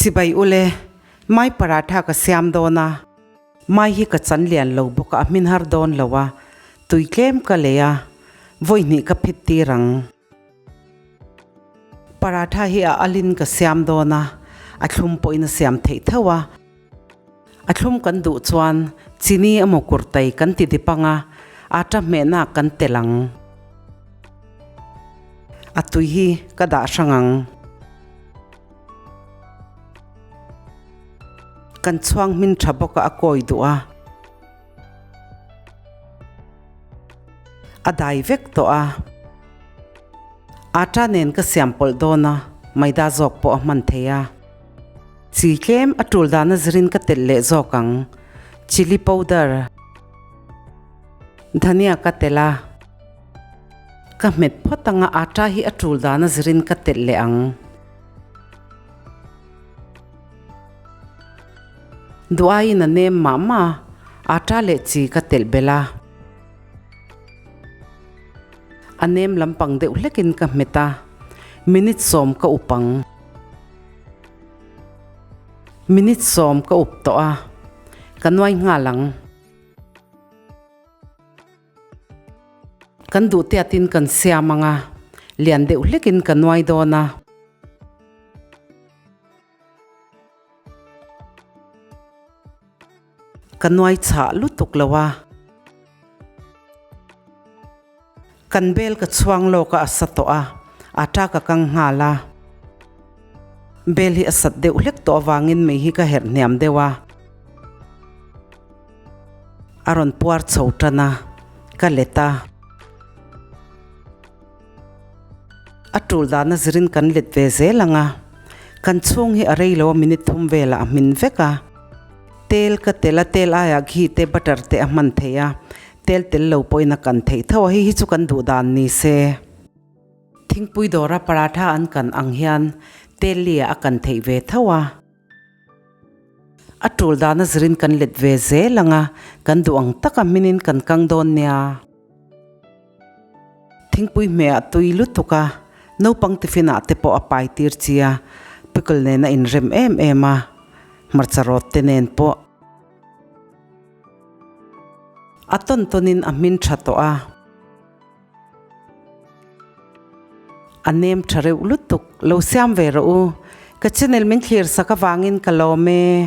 Chibai ule, mai paratha ka siam dawn a, mai hi ka chan lian lo bawk a, a hmin har dawn lo a, tui tlem ka lei a, vawi hnih ka phit tir ang. Paratha hi a alin ka siam dawn a, a thlum pawhin a siam theih tho a. A thlum kan duh chuan chini emaw kurtai kan ti dip ang a, atta hmehna kan telh ang. A tui hi ka dah hrang ang. Kan chhuang hmin tha bawk a, a kawi duh a. A dai vek tawh a. Atta nen ka siam pawlh dawn a, maida zawk pawh a hman thei a. Chi tlem a tul dana zirin ka telh leh zawk ang. Chilli powder, dhania ka telh a, ka hmet phawt anga atta hi a tul dana zirin ka telh leh ang. Duaiin a nem mah mah a, atta leh chi ka telh belh a. A nem lampang deuh hlekin ka hmet a, minute sawm ka up ang. Minute sawm ka up tawh a, ka nuai nghal ang. Kan duh tiatin kan siam ang a, lian deuh hlekin ka nuai dawn a. Ka nuai chhah lutuk lo a. Kan bel ka chhuang lawk a a sa tawh a, atta ka kang nghal a. Bel hi a sat deuh hlek tawh avangin mei hi ka herh hniam deuh a. A rawn puar chho tan a, ka let a. A tul dana zirin kan let ve zel ang a. Kan chhung hi a rei lo a minute thum velah a hmin vek a. Tel ka tel a, tel aiah ghee te butter te a hman theih a. Tel tel lo pawhin a kan theih tho a, hei hi chu kan duh dan ni se. Thingpui dawra paratha an kan ang hian tel li ah a kan theih ve tho a. A tul dana zirin kan let ve zel ang a, kan duh ang taka hminin kan kang dawn nia. Thingpui hmeh ah tui lutuk a, naupang tiffin ah te pawh a pai tir chi a, pickle nen a inrem em em a, hmarcha rawt te nen pawh. A tawn tawnin a hmin tha tawh a. A nem tha reuh lutuk. Lo siam ve rawh u. Ka channel min thlir sak avangin ka lawm e.